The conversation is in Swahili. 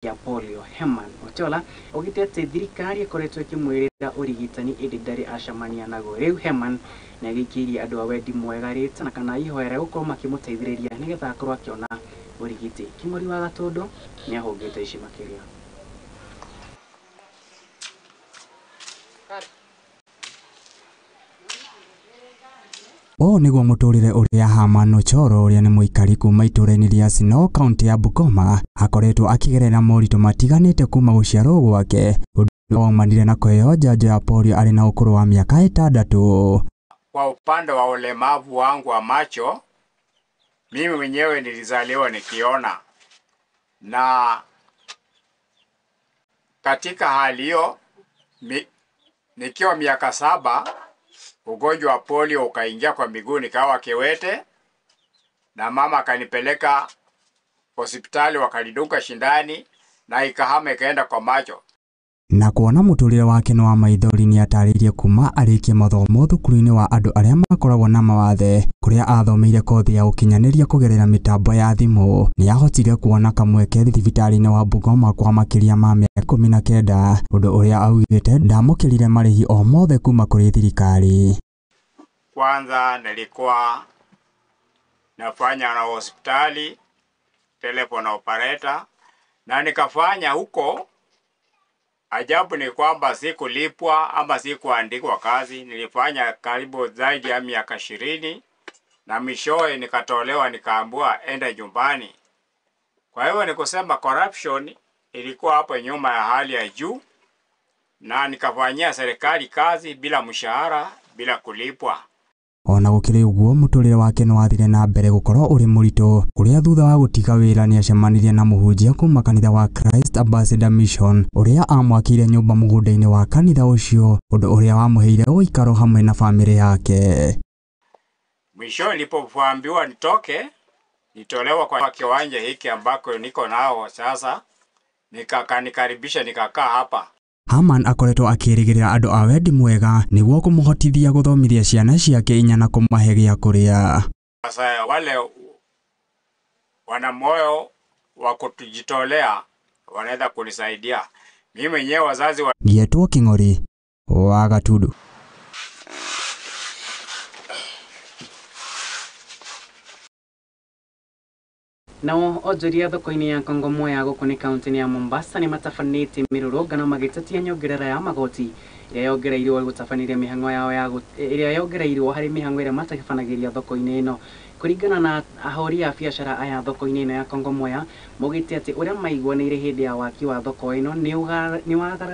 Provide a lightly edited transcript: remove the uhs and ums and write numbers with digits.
Kĩa polio Herman Ochola augĩte atĩ thirikari ĩkoretwo ĩkĩmwĩrĩra ũrigitani ĩndĩ ndarĩ acemania naguo. Rĩu Herman nĩ agĩikĩirie andũ a wendi mwega rĩtana kana ihoya rĩa gũkorwo makĩmũteithĩrĩria nĩgetha akorwo akĩona ũrigiti. Kĩng'ori wa Gatũndũ nĩ ahũngĩte ici makĩria. Ũũ nĩguo mũtũrĩre ũrĩa Herman Ochoro ũrĩa nĩ mũikari kuma itũũra-inĩ rĩa Sino kaunti ya Bungoma akoretwo akĩgerera moritũ matiganĩte kuma gũciarwo gwake, ũndũ waumanire na kũheo njanjo ya polio arĩ na ũkũrũ wa mĩaka 6. Kwa upande wa ulemavu wangu wa macho, mimi mwenyewe nilizaliwa nikiona, na katika hali hiyo nikiwa miaka 7 ugonjwa wa polio ukaingia kwa miguu, nikawa kiwete, na mama akanipeleka hospitali, wakanidunga shindani na ikahama ikaenda kwa macho. Na kuona mũtũrĩre wake nĩ wa maithori nĩ atarĩirie kuma arĩkie mathomo thukuru-inĩ wa andũ arĩa makoragwo na mawathe kũrĩa athomeire kothi ya ũkinyanĩria kũgerera mĩtambo ya thimũ. Nĩ ahotire kuona kamweke thibitarĩ-inĩ wa Bungoma kwa makĩria ma mĩaka 19, ũndũ ũrĩa augĩte ndamũkĩrire marĩhi o mothe kuma kũrĩ thirikari. Kwanza nilikuwa nafanya na hospitali telephone operator, na nikafanya huko. Ajabu ni kwamba sikulipwa ama sikuandikwa kazi. Nilifanya karibu zaidi ya miaka 20 na mwishowe nikatolewa, nikaambiwa enda nyumbani. Kwa hivyo ni kusema corruption ilikuwa hapo nyuma ya hali ya juu, na nikafanyia serikali kazi bila mshahara, bila kulipwa. Ona gũkĩrĩ ũguo mũtũrĩre wake nĩ wathire na mbere gũkorwo ũrĩ mũritũ, kũrĩa thutha wa gũtiga wĩra nĩ acemanirie na mũhunjia kuma kanitha wa Christ Ambassador Mission ũrĩa amwakĩire nyũmba mũgũnda-inĩ wa kanitha ũcio, ũndũ ũrĩa wamũheire ũikaro hamwe na famĩlĩ yake. Mwisho nilipoambiwa nitoke, nitolewa kwa kiwanja hiki ambako niko nao sasa, nikakanikaribisha nikakaa hapa. Herman akoretwo akĩrĩgĩrĩra andũ a wendi mwega nĩguo kũmũhotithia gũthomithia ciana ciake 4 na kũmahe gĩa kũrĩa. Sasa wale wana moyo wa kutujitolea wanaweza kunisaidia mimi mwenyewe, wazazi wa Ngietwo King'ori wa Gatundu. Nao onjoria thoko-inĩ ya Kongomoya gũkũ nĩ kaunti-inĩ ya Mombasa nĩ matabanĩtie mĩrũrũngano magĩtetia nyongerera ya magoti ĩrĩa yongereirwo gũtabanĩria mĩhang'o yao ya ĩrĩa yongereirwo harĩ mĩhang'o ĩrĩa matabanagĩria thoko-inĩ ĩno. Kũringana na ahũri a biacara aya thoko-inĩ ĩno ya Kongomoya, maugĩte atĩ ũrĩa maiguanĩire hĩndĩ ya waki wa thoko ĩno nĩ wagararĩtio.